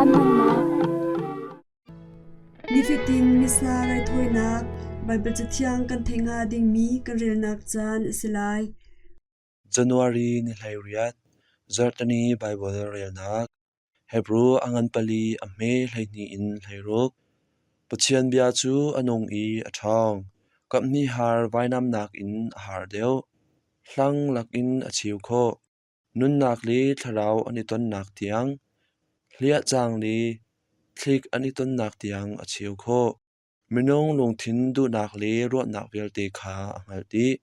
Caan hmannak. Nifatin Missa raithawinak Baibal Cathiang kan theih hnga dingmi kan relnak caan a si lai. January ni 18, Zarhteni Baibal relnak Hebru a ngan pali a hme 12 in 16. Pathian bia cu a nung i a ṭhawng. Kaphnih har vainam nakin a har deuh. Hlang lakin a cheu khawh. Nunnak le thlarau an i tonnak tiang, hliahcang le thlik an i tonnak tiang a cheu khawh. Minung lungthin duhnak le ruahnak vialte kha a hngalh dih.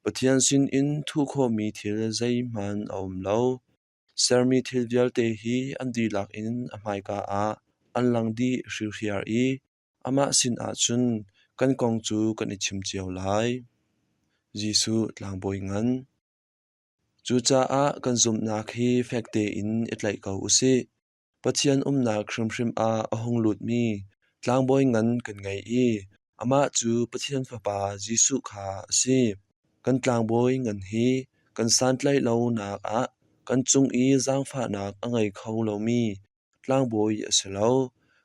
Pathian sinin thuh khawhmi thil zeihmanh a um lo. Sermi thil vialte hi an dihlak in a hmaika ah an lang dih hrihhriar i amah sinah cun kan kong cu kan i chim cio lai. Jesuh Tlangbawi Ngan Cucaah kan zumhnak hi fek tein i tlaih ko u sih. Pathian umnak hrimhrim ah a hung lutmi tlangbawi ngan kan ngei i amah cu Pathian Fapa Jesuh kha a si. Kan tlangbawi ngan hi kan santlaih lonak ah kan cung i zaangfahnak a ngei kho lomi tlangbawi a si lo.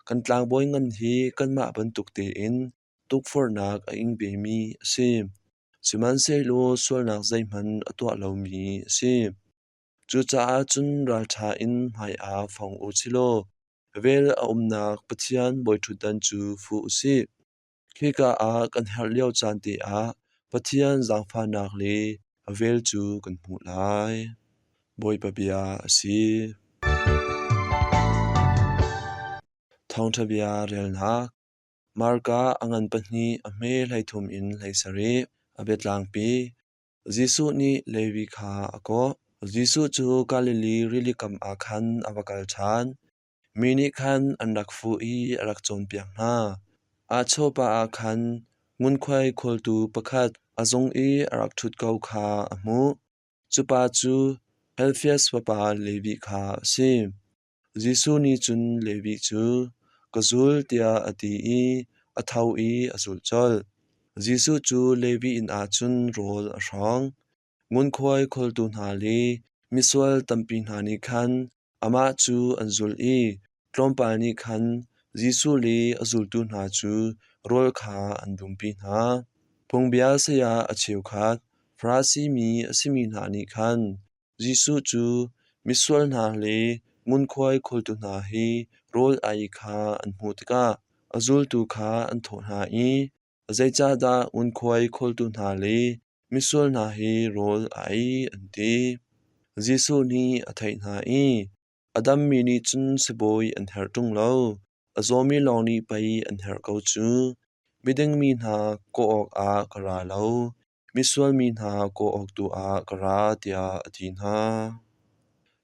Kan tlangbawi ngan hi kanmah bantuk tein tukforhnak a ing vemi a si. Sihmanhsehlaw sualnak zeihmanh a tuah lomi a si. Cucaah cun ralṭha in hmaiah fong u silaw vel a umnak Pathian bawiṭhutdan cu fuh u sih. Khika ah kan herh lio caan te ah Pathian zaangfahnak le a vel cu kan hmuh lai. Bawipa bia a si. Thawngṭha bia relnak Marka a ngan pahnih a hme 13 in 17 a biatlangpi Jesuh nih Levi kha a kawh. Jesuh cu Galilee rili kam ah khan a va kal ṭhan. Mi nih khan an rak fuh i a rak cawnpiak hna. Aa chawhpah ah khan ngunkhuai khawltu pakhat a zung i a rak ṭhut ko kha a hmuh. Cu pa cu Alfeus fapa Levi kha a si. Jesuh nih cun Levi cu, “Ka zul,” tiah a ti i a tho i a zulh colh. Jesuh cu Levi inn ah cun rawl a hrawng. Ngunkhuai khawltu hna le misual tampi hna nih khan amah cu an zulh i tlawmpal nih khan Jesuh le a zultu hna cu rawl kha an dumpi hna. Phungbia saya a cheukhat Farasi mi a simi hna nih khan Jesuh cu misual hna le ngunkhuai khawltu hna he rawl a ei kha an hmuh tikah a zultu kha an thawh hna i, “Zeicahdah ngunkhuai khawltu hna le misual hna he rawl a ei?” an ti. Jesuh nih a theih hna i, “A dammi nih cun sibawi an herh ṭung lo, a zawmi lawng nih pei an herh ko cu. Miding mi hna kawh awkah ka ra lo, Misual mi hna kawh awk tu ah ka ra tiah a ti hna.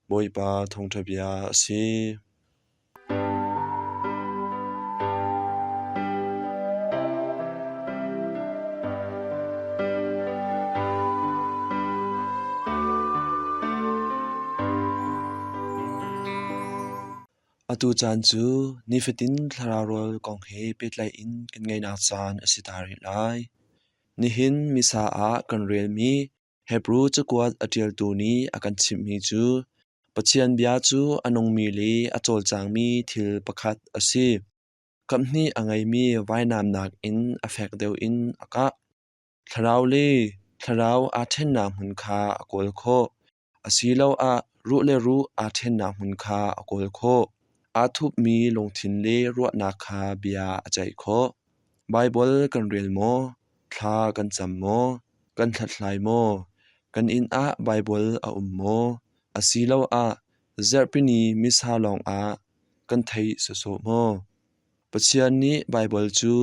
Bawipa thawngṭha bia a si. Atu caan cu nifatin thlarau rawl kong he pehtlaih in kan ngeihnak caan a si ta rih lai. Nihin Missa ah kan relmi Hebru cakuat a ṭialtu nih a kan chimhmi cu Pathian bia cu a nungmi le a cawlcangmi thil pakhat a si. Kaphnih a ngeimi vainam nakin a fek deuh in a kah. Thlarau le thlarau aa ṭhennak hmun kha a kawl khawh. Asiloah ruh le ruh aa ṭhennak hmun kha a kawl khawh. Aa thupmi lungthin le ruahnak kha bia a ceih khawh. Baibal kan rel maw? Thla kan cam maw? Kan hlathlai maw? Kan inn ah Baibal a um maw? Asiloah Zarhpini Missa lawngah kan theih sawsawh maw? Pathian nih Baibal cu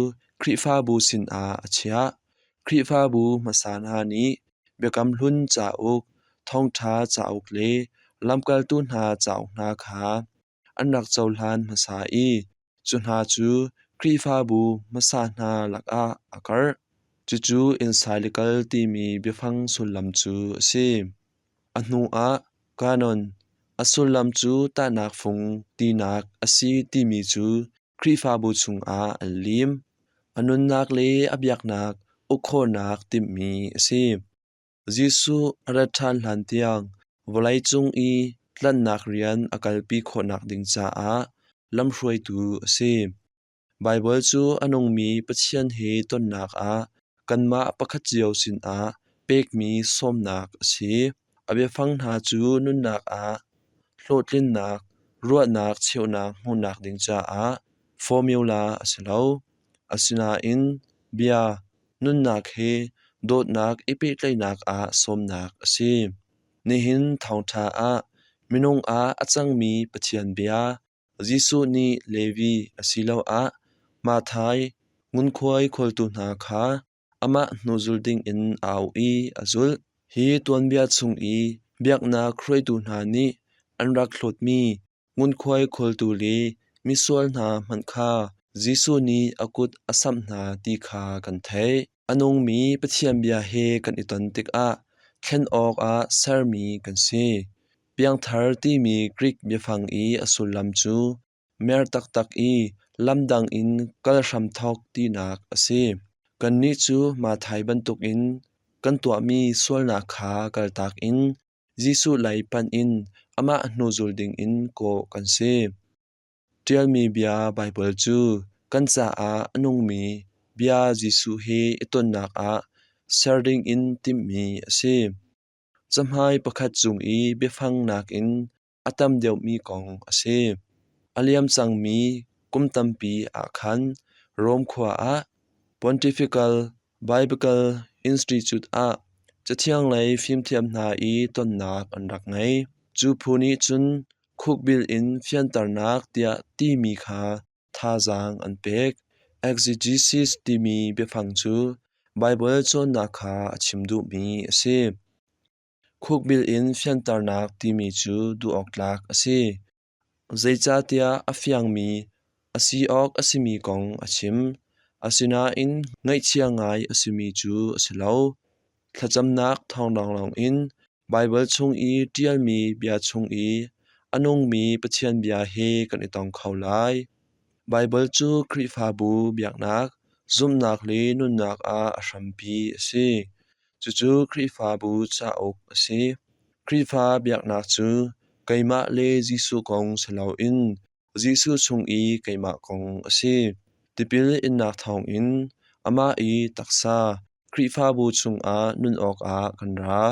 Khrihfabu sinah a chiah. Khrihfabu hmasa hna nih Biakam Hlun cauk, Thawngṭha cauk le Lamkaltu hna cauk hna kha an rak cohlan hmasa i cu hna cu Khrihfabu hmasa hna lakah a karh. Cucu encyclical timi biafang sullam cu a si. A hnuah canon, a sullam cu tahnak fung tinak a si timi cu Khrihfabu chungah an lim. A nunnak le a biaknak uk khawhnak timhmi a si. Jesuh a rat ṭhan hlan tiang vawleicung i tlanhnak rian a kalpi khawhnak ding caah. lamhruaitu a si. Baibal cu a nungmi Pathian he tonnak ah kanmah pakhat cio sinah pekmi sawmnak a si. A biafang hna cu nunnak ah hlawhtlinnak, ruahnak cheuhnak hmuhnak ding caah formula a si lo. Asinain bia, nunnak he dawtnak i pehtlaihnak ah sawmnak a si. Nihin thawngṭha ah minung ah a cangmi Pathian bia Jesuh nih Levi asiloah Matthai ngunkhuai khawltu hna kha amah hnuzul dingin a auh i a zulh. Hi tuanbia chung i biaknak hruaitu hna nih an rak hlawtmi ngunkhuai khawltu le misual hna hmanh kha Jesuh nih a kut a samh hna ti kha kan theih. A nungmi Pathian bia he kan i ton tikah thlen awkah sermi kan si. Piangthar timi Greek biafang i a sullam cu mer taktak i lamdang in kal hramthawk tinak a si. Kannih cu Matthai bantukin kan tuahmi sualnak kha kaltak in Jesuh lei panh in amah hnuzul dingin kawh kan si. Ṭialmi bia Baibal cu kan caah a nungmi bia Jesuh he i tonnak ah ser dingin timhmi a si. Cahmai pakhat cung i biafang nakin a tam deuhmi kong a si. A liam cangmi kum tampi ah khan Rom khua ah Pontifical Biblical Institute ah Cathiang lei fimthiam hna i tonnak an rak ngei. Cu phu nih cun khukbil in fianternak tiah timi kha thazaang an pek. Exegesis timi biafang cu Baibal cawnnak kha a chim duhmi a si. Khukbil in fianternak timi cu duh awk tlak a si. Zeicahtiah a fiangmi, a si awk a simi kong a chim. Asinain ngaihchia ngai a simi cu a si lo. Thlacamnak thawng lawnglawng in Baibal chung i ṭialmi bia chung i a nungmi Pathian bia he kan i tong kho lai. Baibal cu Khrihfabu biaknak, zumhnak le nunnak ah a hrampi a si. Cucu Khrihfabu cauk a si. Khrihfa biaknak cu keimah le Jesuh kong si loin Jesuh chung i keimah kong a si. Tipil innak thawngin amah i taksa Khrihfabu chungah nun awkah kan ra.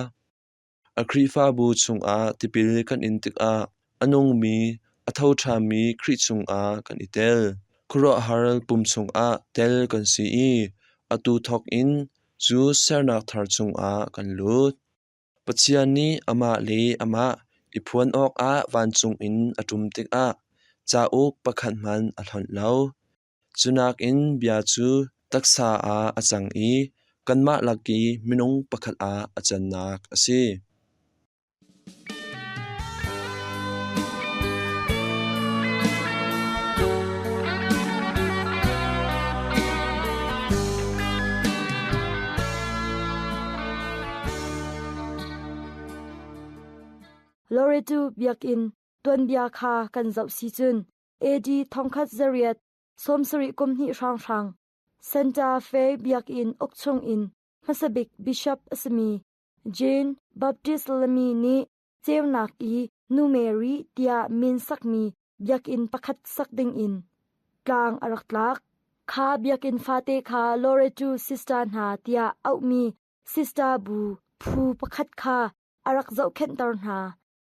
A Khrihfabu chungah tipil kan in tikah a nungmi, a tho ṭhanmi Khrih chungah kan i tel. Khuaruahhar pum chungah tel kan si i atu thawk in cu sernak thar chungah kan lut. Pathian nih amah le amah i phuan awkah vancung in a ṭum tikah cauk pakhat hmanh a hlonh lo. Cu nakin bia cu taksa ah a cang i kanmah lak i minung pakhat ah a cannak a si. Loretu Biakinn tuanbia kha kan zoh si cun AD thongkhat zariat 70 kum hnih hrawnghrang Santa Fe Biakinn uk chung in hmasabik bishop a simi Jean Baptist Lamy nih ceunak i Nu Mary tiah min sakmi biakinn pakhat sak dingin tlang a rak tlak. Kha biakinn fate kha Loreto Sister hna tiah auhmi sister bu phu pakhat kha a rak zohkhenhter hna.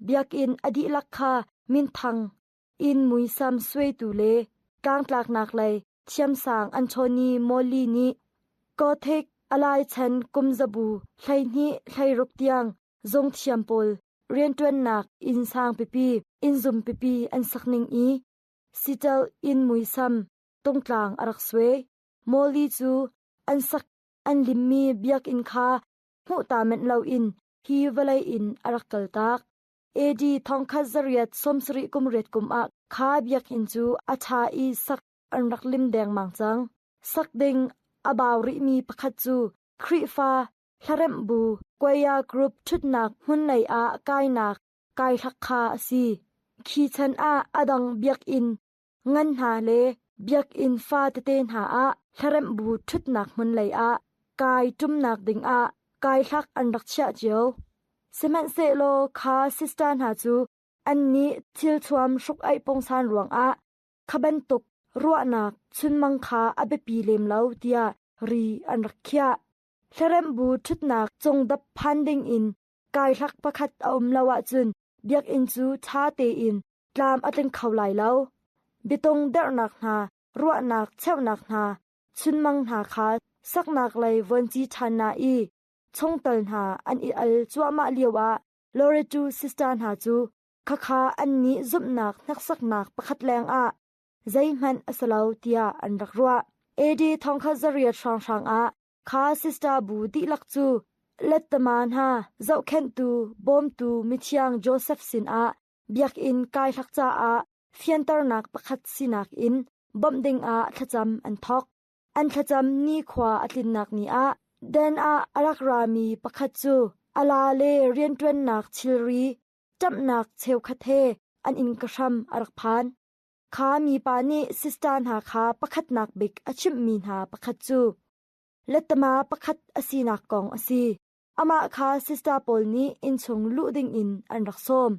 Biakinn a dihlak kha minthang inn muisam suaitu le tlangtlaknak lei thiamsang Anthony Morley nih Gothic a laichan kumzabu 12 hleiruk tiang zungthiam pawl rianṭuannak inn sang pipi, inn zum pipi an sak ning i Seattle inn muisam tungtlang a rak suai. Morley cu an sak an limmi biakinn kha hmuh ta manh loin hi vawlei in a rak kaltak. AD 1878 kum riat kum ah kha biakinn cu a ṭha i sak an rak lim dengmang cang. Sak ding a bau rihmi pakhat cu Khrihfa hlaremh bu Choir Group ṭhutnak hmun lei ah kainak kaihlak kha a si. Khi chan ah a dang biakinn ngan hna le biakinn fa tete hna ah hlaremh bu ṭhutnak hmun lei ah kai ṭumnak ding ah kaihlak an rak chiah cio. Sihmanhsehlaw kha sister hna cu annih thilthuam hruk-aih pungsan ruangah Kha bantuk ruahnak chunmang kha a biapi lem lo tiah ri an rak khiah. Hlaremh bu ṭhutnak cungdap phan dingin kaihlak pakhat a um lo ahcun biakinn cu ṭha tein tlam a tling kho lai lo. Biatung derhnak hna, ruahnak cheuhnak hna, chunmang hna kha saknak lei vuanci ṭhan na i chungtel hna an i al cuahmah lioah Loretu sister hna cu khakha annih zumhnak hneksaknak pakhat lengah zeihmanh a si lo tiah an rak ruah. AD 1800 hrawnghrang ah kha sister bu dihlak cu lettama hna zohkhenhtu bawmtu mithiang Joseph sinah biakinn kaihlak caah fianternak pakhat sinak in bawmh dingah thlacam an thawk. An thlacam nikhua a tlinnak ni ah den ah a rak rami pakhat cu a la le rianṭuannak thilri ṭamhnak cheukhat he an inn ka hram a rak phan. Kha mipa nih sister hna kha pakhatnak bik a chimhmi hna pakhat cu lettama pakhat a sinak kong a si. Amah kha sister pawl nih innchung luh dingin an rak sawm.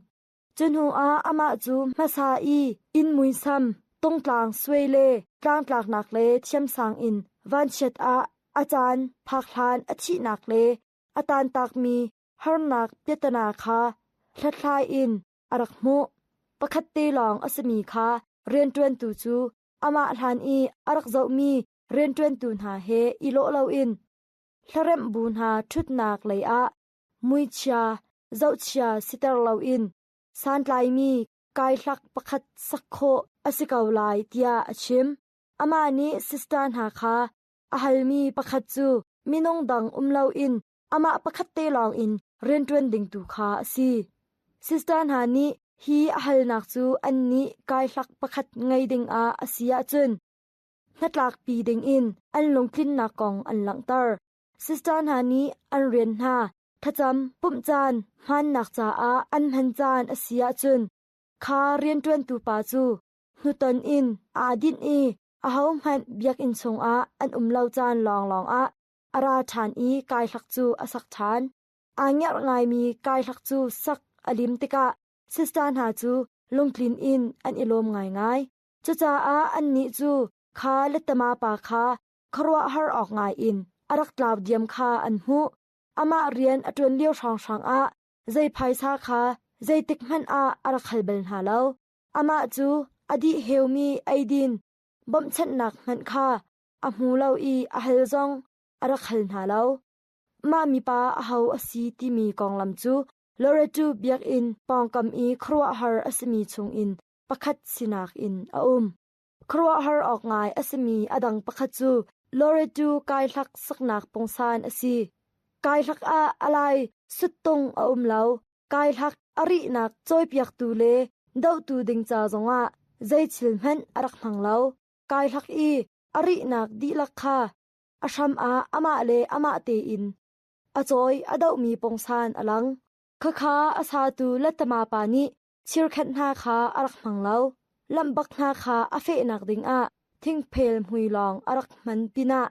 Cu hnuah amah cu hmasa i inn muisam, tungtlang suai le tlangtlaknak le thiamsang in vanchiat ah a caan phak hlan a thihnak le a tantakmi harnak piatana kha hlathlai in a rak hmuh. Pakhat te lawng a simi kha rianṭuantu cu amah hlan i a rak zohmi rianṭuantu hna he i lawh loin hlaremh bu hna ṭhutnak lei ah muichia zohchia siter loin santlaimi kaihlak pakhat sak khawh a si ko lai tiah a chim. Amah nih sister hna kha a halmi pakhat cu minung dang um loin amah pakhat te lawng in rianṭuan ding tu kha a si. Sister hna nih hi a halnak cu annih kaihlak pakhat ngei dingah a si ahcun hnatlakpi dingin an lungtlinnak kong an langhter. Sister hna nih an rian hna thlacam pumh caan hmannak caah an hman caan a si ahcun kha rianṭuantu pa cu hnuton in aa dinh i ahohmanh biakinn chungah an um lo caan lawnglawng ah a ra ṭhan i kaihlak cu a sak ṭhan. Aa ngerh ngaimi kaihlak cu sak a lim tikah sister hna cu lungtlin in an i lawm ngaingai. Cucaah annih cu kha lettama pa kha khuaruahhar awk ngaiin a rak tlau diam kha an hmuh. Amah rian a ṭuan lio hrawnghrang ah zei phaisa kha zeitik hmanh ah a rak hal bal hna lo. Amah cu a dih heumi eidin bawmhchanhnak hmanh kha a hmu lo i a hal zong a rak hal hna lo. Mah mipa aho a si timi konglam cu Loretu biakinn pawngkam i khuaruahhar a simi chungin pakhat sinak in a um. Khuaruahhar awk ngai a simi a dang pakhat cu Loretu kaihlak saknak pungsan a si. Kaihlak ah a lai suttung a um lo. Kaihlak a rihnak cawipiaktu le dohtu ding ca zongah zei thil hmanh a rak hmang lo. Kaihlak i a rihnak dihlak kha a hram ah amah le amah tein a cawi a dohmi pungsan a lang. Khakha a satu Lattama pa nih chirkhenh hna kha a rak hmang lo. Lamhbak hna kha a fehnak dingah thingphel hmui lawng a rak hman pinah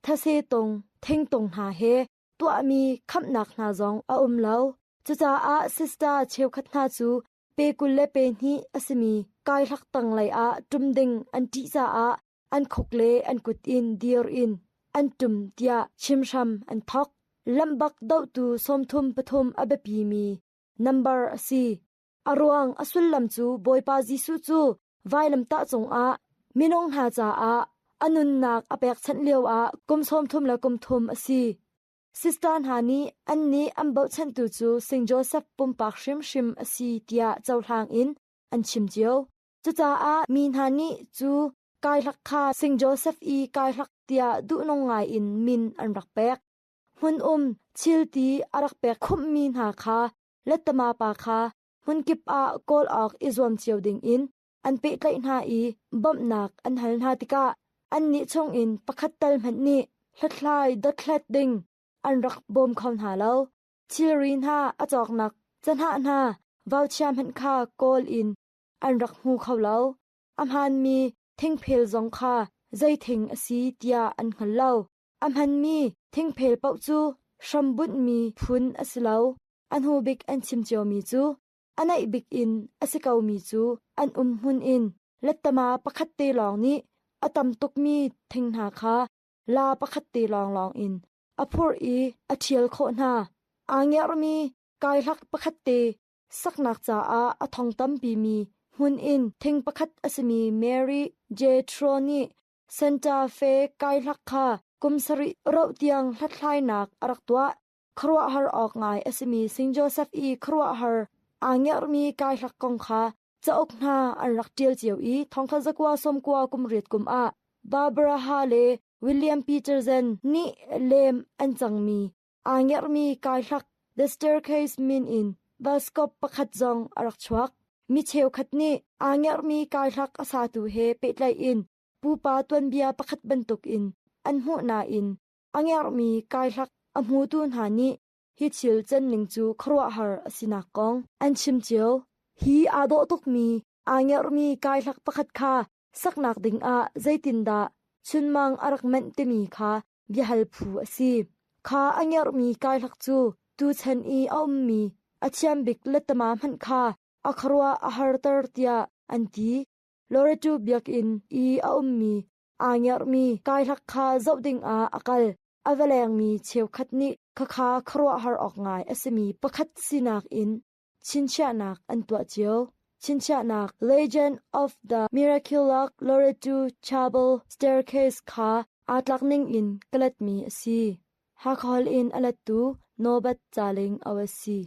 thase tung, thingtung hna he tuahmi khamhnak hna zong a um lo. Cucaah sister cheukhat hna cu pe 22 a simi kaihlak tanglei ah ṭum ding an ṭih caah an khuk le an kut in dir in an ṭum tiah chimhram an thawk. Lamhbak dohtu 33 a biapimi nambar a si. A ruang a sullam cu Bawipa Jesuh cu vailamtah cungah minung hna caah a nunnak a pekchanh lioah kum 33 a si. Sister hna nih annih an bochantu cu Saint Joseph pumpak hrimhrim a si tiah cohlang in an chim cio. Cucaah mi hna nih cu kaihlak kha Saint Joseph i kaihlak tiah duhnung ngaiin min an rak pek. Hmun um thilti a rak pek khumhmi hna kha lettama pa kha hmunkip ah kawl awk i zuam cio dingin an pehtlaih hna i bawmhnak an hal hna tikah annih chungin pakhat tal hmanh nih hlathlai dothlat ding an rak bawm kho hna lo. Thilri hna a cawknak cahnah hna vauchia hmanh kha kawl in an rak hmu kho lo. A hmaanmi thingphel zong kha zei thing a si tiah an hngal lo. A hmanmi thingphel paoh cu hrambunhmi phun a si lo. A hnu bik an chim ciomi cu a naih bik in a si komi cu an um hmun in. Lettama pakhat te lawng nih a tam tukmi thing hna kha la pakhat te lawnglawng in a phurh i a ṭhial khawh hna. Aa ngerhmi kaihlak pakhat te saknak caah a thong tampimi hmun in thing pakhat a simi Mary J. Tro nih Santa Fe kaihlak kha kum sarih rauh tiang hlathlainak a rak tuah. Khuaruahhar awk ngai a simi Saint Joseph i khuaruahhar aa ngerhmi kaihlak kong kha cauk hna an rak ṭial cio i thongkhat zakua sawmkua kum riat kum ah Barbara Ha le William Peterson nih lem an cangmi aa ngerhmi kaihlak The Staircase min in baskop pakhat zong a rak chuak. Mi cheukhat nih aa ngerhmi kaihlak a satu he pehtlaih in pupa tuanbia pakhat bantukin an hmuh nain a ngerhmi kaihlak a hmutu hna nih hi thil canning cu khuaruahhar a sinak kong an chim cio. Hi aa dawh tukmi aa ngerhmi kaihlak pakhat kha saknak dingah zeitindah chunmang a rak manh timi kha biahal phu a si. Kha a ngerhmi kaihlak cu tuchan i a ummi a thiam bik lettama hmanh kha a khuaruah a harter tiah an ti. Loreto biakinn i a ummi aa ngerhmi kaihlak kha zoh dingah a kal. A va lengmi cheukhat nih khakha khuaruahhar awk ngai a simi pakhat sinak in chinchiahnak an tuah cio. Chinchiahnak Legend of the Miraculous Loreto Chapel Staircase kha aa tlak ning in ka letmi a si. Hakha holh in a lettu Nobat Caling Awasi.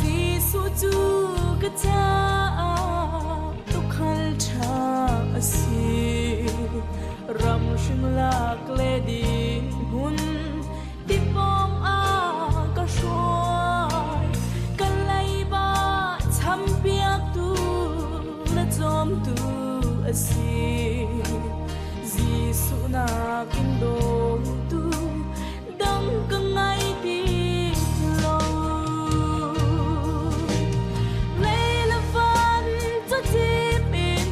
Jesuh cu ka caah tuukhal ṭha a si. Ram hring lak le dihmun tipawng ah ka hruai. Ka leiba champiaktu na cawmtu a si. Jesuh nakin dawtu dang ka ngai ti lo. Lei le van cacim in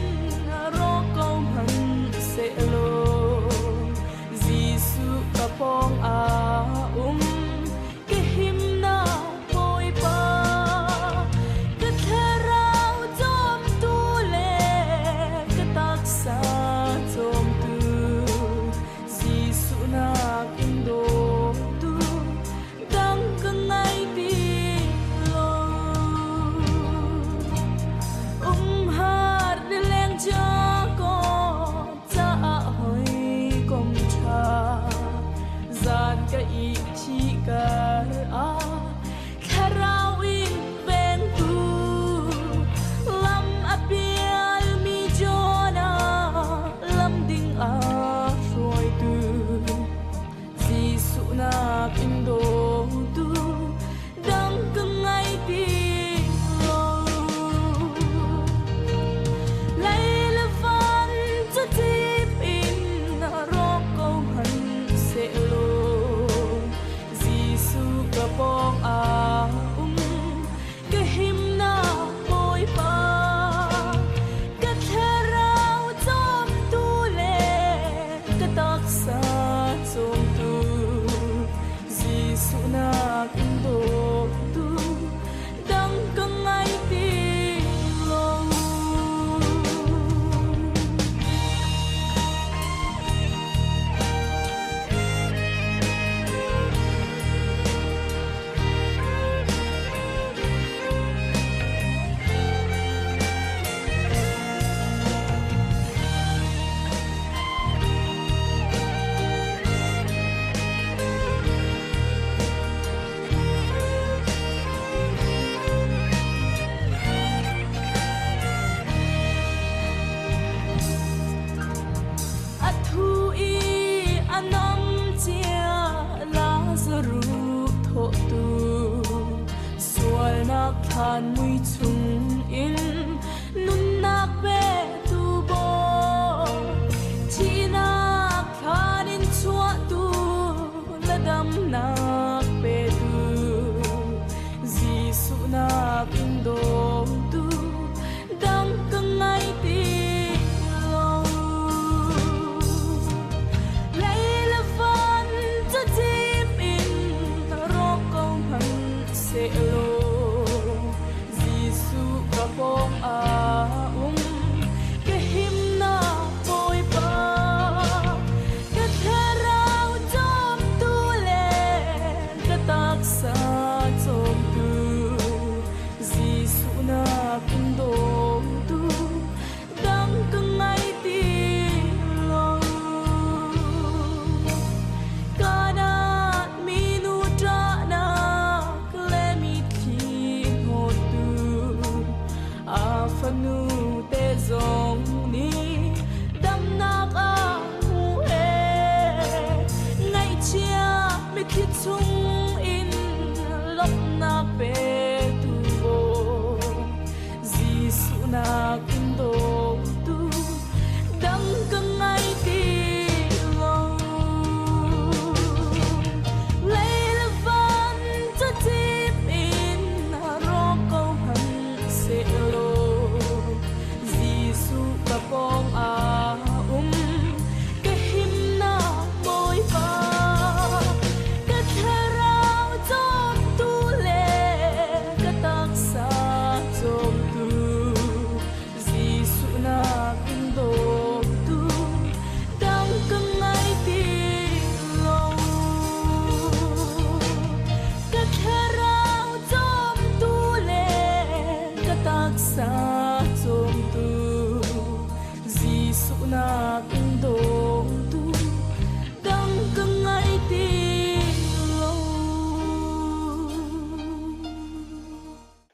rawk ko hmanh sehlaw Jesuh ka pawng ah um ka himnak Bawipa ka thlarau cawmtu le ka taksa cawmtu Jesuh nakin dawtu dang ka ngai ti lo. Umhar nileng ko caah hawikom ṭha zan ka ih thi kar ah thlarau in vengtu lam a pialmi Jonah lam ding a hruaitu Jesuh nakin dawtu dang ka ngai ti lo. Lei le van cacip in rawk ko hmanh sehlaw Jesuh ka pawng ah um ka himnak Bawipa ka thlarau cawmtu le ka taksa cawmtu Jesuh nakin dawtu dang ka ngai ti lo. A thu i a nam cia Lazaruh thawhtu sualnak thlan mui chung. Dawtnak in dawngtu dang ka ngai ti lo.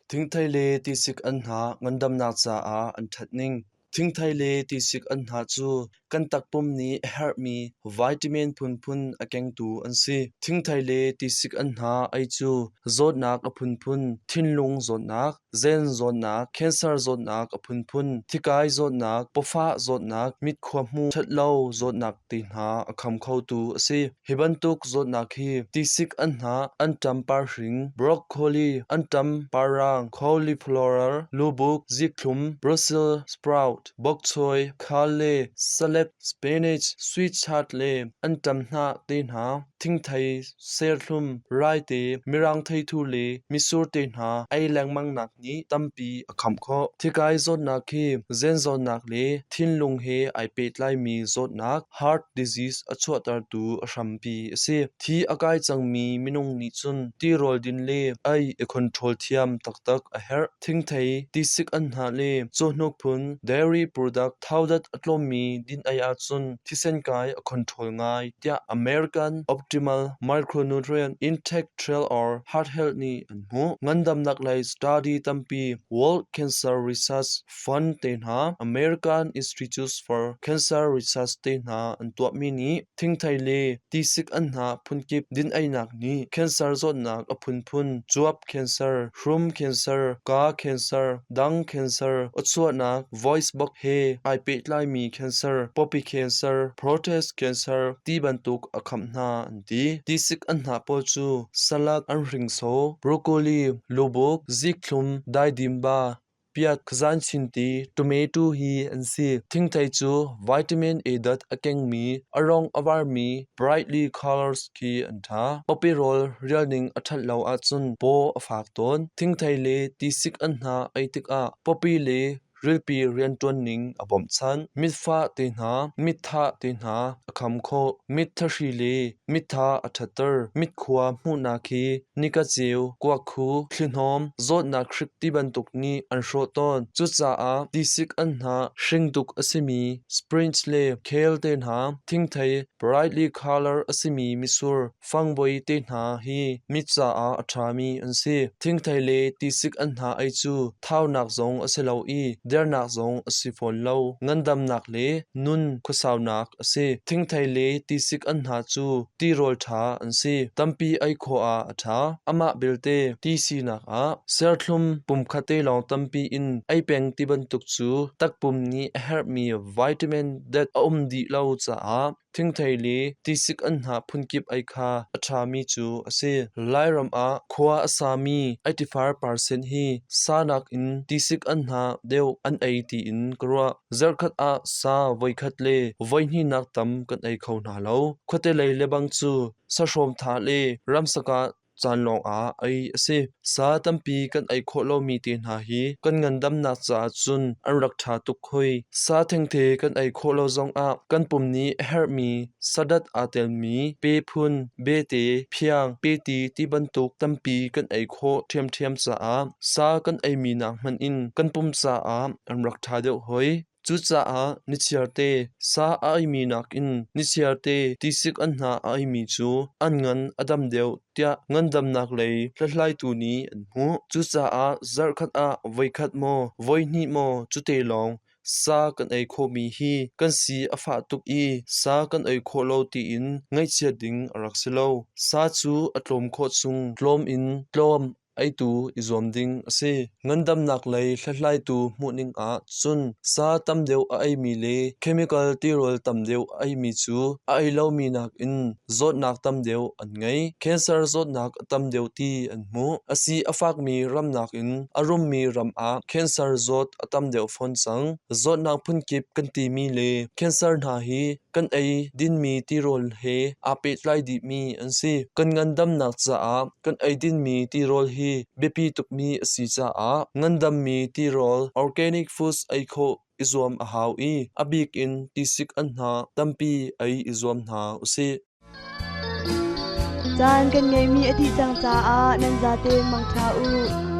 Thingthei le tisik an hna ngandamnak caah an ṭhat ning. Thingthei le tisik an hna cu kan takpum nih a herhmi vitamin phunphun a kengtu an si. Thingthei le tisik an hna ei cu zawtnak a phunphun, thinlung zawtnak, zen zawtnak, cancer zawtnak a phunphun, thikai zawtnak, pawfah zawtnak, mitkhua hmu ṭhatlo zawtnak ti hna a kham khotu a si. Hi bantuk zawtnak hi tisik an hnah, anṭam parhring, broccoli, anṭam parrang, cauliflower, lubuk, zikhlum, Brussels sprout, bokchoy, khal le salad, spinach, sweet chard le anṭam hnah te hna, thingthei, serthlum, raite, mirang theithu le mitsur te hna ei lengmangnak nih tampi a khamh khawh. Thikai zawtnak hi zen zawtnak le thinlung he ai pehtlaimi zawtnak heart disease a chuahtertu a hrampi a si. Thi a kai cangmi minung nih cun tirawl din le ei i control thiam taktak a herh. Thingthei, tisik anhnah le cawhnuk phun dairy product thaudat a tlawmmi din ei ahcun thisen kai a control ngai tiah American Optimal Micronutrient Intake Trail or Heart Health nih an hmuh. Ngandamnak lei study tampi World Cancer Research Fund te hna, American Institutes for Cancer Research te hna an tuahmi nih thingthei le tisik anhnah phunkip din-einak nih cancer zawtnak a phunphun cuap cancer, hrum cancer, kaa cancer, dang cancer, awchuahnak, voice box he ai pehtlaimi cancer, pawpi cancer, prostate cancer ti bantuk a khamh hna an ti. Tisik anhnah pawl cu salad, anhringso, broccoli, lubuk, zikhlum, daidimba, Piat khazanchinti tomato hi an si. Thingthei cu vitamin A dat a kengmi, a rong a varmi brightly colors khi an ṭha. Pawpi rawl rialning a ṭhat lo ahcun paw a fak tawn. Thingthei le tisik anhnah ei tikah pawpi le rilpi rianṭuan ning a bawmhchanh. Mitfah te hna, mitthah te hna a kham khawh. Mit thahri le mittha a ṭhatter. Mitkhua hmuhnak hi nika ceu, kuakkhu, thlihnawm, zawtnak hrik ti bantuk nih an hrawh tawn. Cucaah tisik anhnah hringduk a simi sprinch le khel te hna, thingthei brightly color a simi mitsur, fangvoi te hna hi mit caah a ṭhami an si. Thingthei le tisik anhnah ei cu thaunak zong a si lo i dernak zong a si fawn lo. Ngandamnak le nun khuasaunak a si. Thingthei le tisik anhnah cu tirawl ṭha an si. Tampi ei khawh ah a ṭha. Amah belte ti sinak ah serthlum pumkhat te lawng tampi in ei peng ti bantuk cu takpum nih a herhmi vitamin dat a um dih lo caah thingthei le tisik anhnah phunkip ei kha a ṭhami cu a si. Lairam ah khua a sami 85% hi sa nakin tisik anhnah deuh an ei tiin ka ruah. Zarhkhat ah sa voikhat le voihnihnak tam kan ei kho hna lo. Khuate lei lebang cu sahrawm thah le ramsakah caan lawngah ei a si. Sa tampi kan ei khawh lomi te hna hi kan ngandamnak caah cun an rak ṭha tuk hoi. Sa thengte kan ei khawh lo zongah kan pum nih a herhmi sadat aa telmi pe phun, bete, phiang, peti ti bantuk tampi kan ei khawh ṭhiamṭhiam caah sa kan eimi nak hmanh in kan pum caah an rak ṭha deuh hoi. Cucaah nichiarte sa a eimi nakin nichiarte tisik anhnah a eimi cu an ngan a dam deuh tiah ngandamnak lei hlathlaitu nih an hmuh. Cucaah zarhkhat ah voikhat maw, voihnih maw cute lawng sa kan ei khawhmi hi kan si a fah tuk i sa kan ei khawh lo tiin ngaihchiat ding a rak si lo. Sa cu a tlawm khawh chung tlawm in tlawm eitu i zuam ding a si. Ngandamnak lei hlathlaitu hmuhning ah cun sa tam deuh a eimi le chemical tirawl tam deuh a eimi cu a ei lomi nakin zawtnak tam deuh an ngei. Cancer zawtnak a tam deuh ti an hmuh. A si a fakmi ram nakin a rummi ram ah cancer zawt a tam deuh fawn cang. Zawtnak phunkip kan timi le cancer hna hi kan ei dinmi tirawl he aa pehtlai dihmi an si. Kan ngandamnak caah kan ei dinmi tirawl hi biapi tukmi a si caah ngandammi tirawl organic foods ei khawh i zuam a hau i a bik in tisik anhnah tampi ei i zuam hna usih. Caan kan ngeihmi a dih cang caah nan zaten mangṭha u.